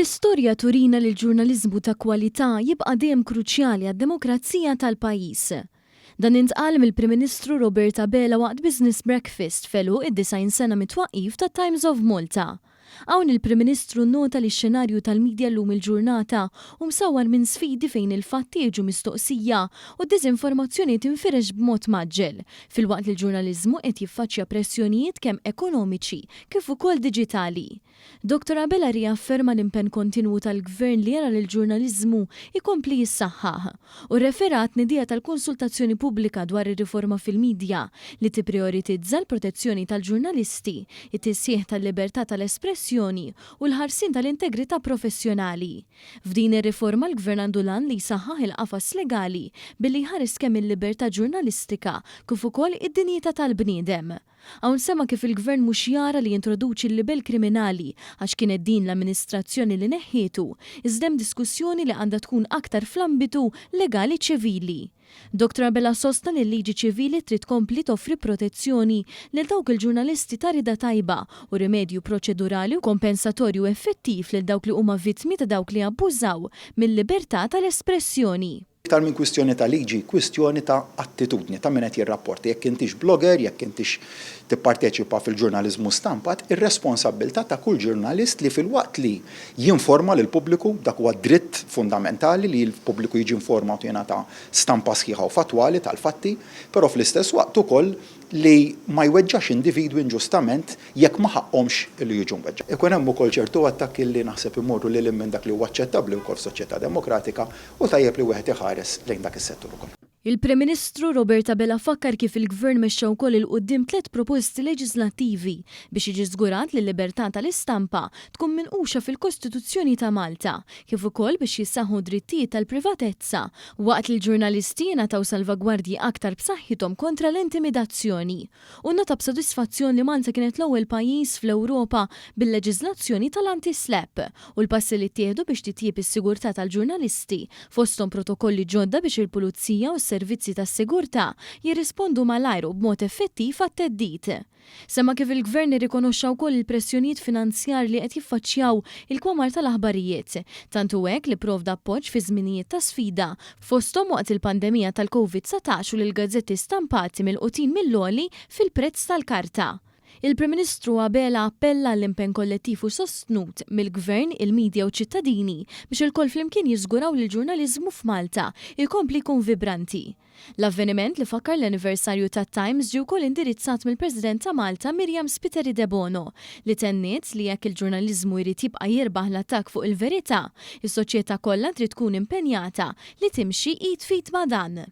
L-istorja turina li l-ġurnaliżmu ta' kwalità jibqa' dejjem kruċjali għad-demokrazija tal-pajjiż. Dan intqal mill-Prim Ministru Robert Abela waqt Business Breakfast f'għeluq id-90 sena mit-twaqqif tat-Times of Malta. Hawn il-Prim Ministru nnota li x-xenarju tal-midja llum il-ġurnata hu msawwar minn sfidi fejn il-fatti jiġu mistoqsija u d-diżinformazzjoni tinfirex b'mod mgħaġġel, filwaqt li l-ġurnaliżmu qed jiffaċċja pressjonijiet kemm ekonomiċi kif ukoll diġitali. Dottor Abela rriafferma l-impenn kontinwu tal-Gvern li jara li l-ġurnaliżmu jkompli jissaħħaħ u rrefera għat-tnedija tal-konsultazzjoni pubblika dwar ir-riforma fil-midja li tipprijoritizza l-protezzjoni tal-ġurnalisti, it-tisħiħ tal-libertà tal-espressjoni u l-ħarsien tal-integrità professjonali. F'din ir-riforma l-Gvern għandu l-għan li jsaħħaħ il-qafas legali billi jħares kemm il-libertà ġurnalistika kif ukoll id-dinjità tal-bniedem. Hawn sema' kif il-Gvern mhux jara li jintroduċi l-libell kriminali għax kienet din l-amministrazzjoni li neħħietu, iżda hemm diskussjoni li għandha tkun aktar fl-ambitu legali ċivili. Dottor Abela sostna li l-liġi ċivili trid tkompli toffri protezzjoni lil dawk il-ġurnalisti ta' rieda tajba u rimedju proċedurali u kompensatorju effettiv lil dawk li huma vittmi ta' dawk li abbużaw mil-libertà tal-espressjoni. Iktar minn kwistjoni ta' liġi, kwistjoni ta' attitudni ta' min qed jirrapporta. Jekk intix blogger, jekk intix tipparteċipa fil-ġurnaliżmu stampat, ir-responsabbiltà ta' kull ġurnalist li filwaqt li jinforma lill-pubbliku, dak huwa dritt fundamentali li l-pubbliku jiġi informat u jingħata stampa sħiħa u fattwali tal-fatti, però fl-istess waqt ukoll li ma jweġġax individwi inġustament jekk ma ħaqqhomx li jiġu mweġġa'. Ikun hemm ukoll ċertu attakki li naħseb imorru lil hinn minn dak li huwa aċċettabbli wkoll f'soċjetà demokratika u tajjeb li wieħed iħares lejn dak is-settur ukoll. Il-Prim Ministru Robert Abela fakkar kif il-Gvern mexxa wkoll 'il quddiem tlett proposti leġiżlattivi biex jiġi żgurat li l-libertà tal-istampa tkun minquxa fil-Kostituzzjoni ta' Malta kif ukoll biex jissaħħu d-drittijiet tal-privatezza waqt li l-ġurnalisti jingħataw salvagwardji aktar b'saħħithom kontra l-intimidazzjoni. Hu nnota b'sodisfazzjon li Malta kienet l-ewwel pajjiż fl-Ewropa bil-leġiżlazzjoni tal-anti-SLAPP u l-passi li ttieħdu biex titjieb is-sigurtà tal-ġurnalisti, fosthom protokolli ġodda biex il-pulizija u s-servizzi tas-sigurtà jirrispondu malajr u b'mod effettiv għat-theddid. Semma kif il-Gvern irrikonoxxa wkoll il-pressjonijiet finanzjarji li qed jiffaċċjaw il-kmamar tal-aħbarijiet. Tant hu hekk li pprovda appoġġ fi żminijiet ta' sfida, fosthom waqt il-pandemija tal-Covid 19 u lill-gazzetti stampati milqutin mill-għoli fil-prezz tal-karta. Il-Prim Ministru Abela appella għal impenn kollettiv u sostnut mill-Gvern, il-media u ċ-ċittadini biex ilkoll flimkien jiżguraw li l-ġurnaliżmu f'Malta jkompli jkun vibranti. L-avveniment, li fakkar l-anniversarju tat-Times, ġie wkoll indirizzat mill-President ta' Malta Myriam Spiteri Debono, li tenniet li jekk il-ġurnaliżmu jrid jibqa' jirbaħ l-attakk fuq il-verità, is-soċjetà kollha trid tkun impenjata li timxi id f'id ma' dan.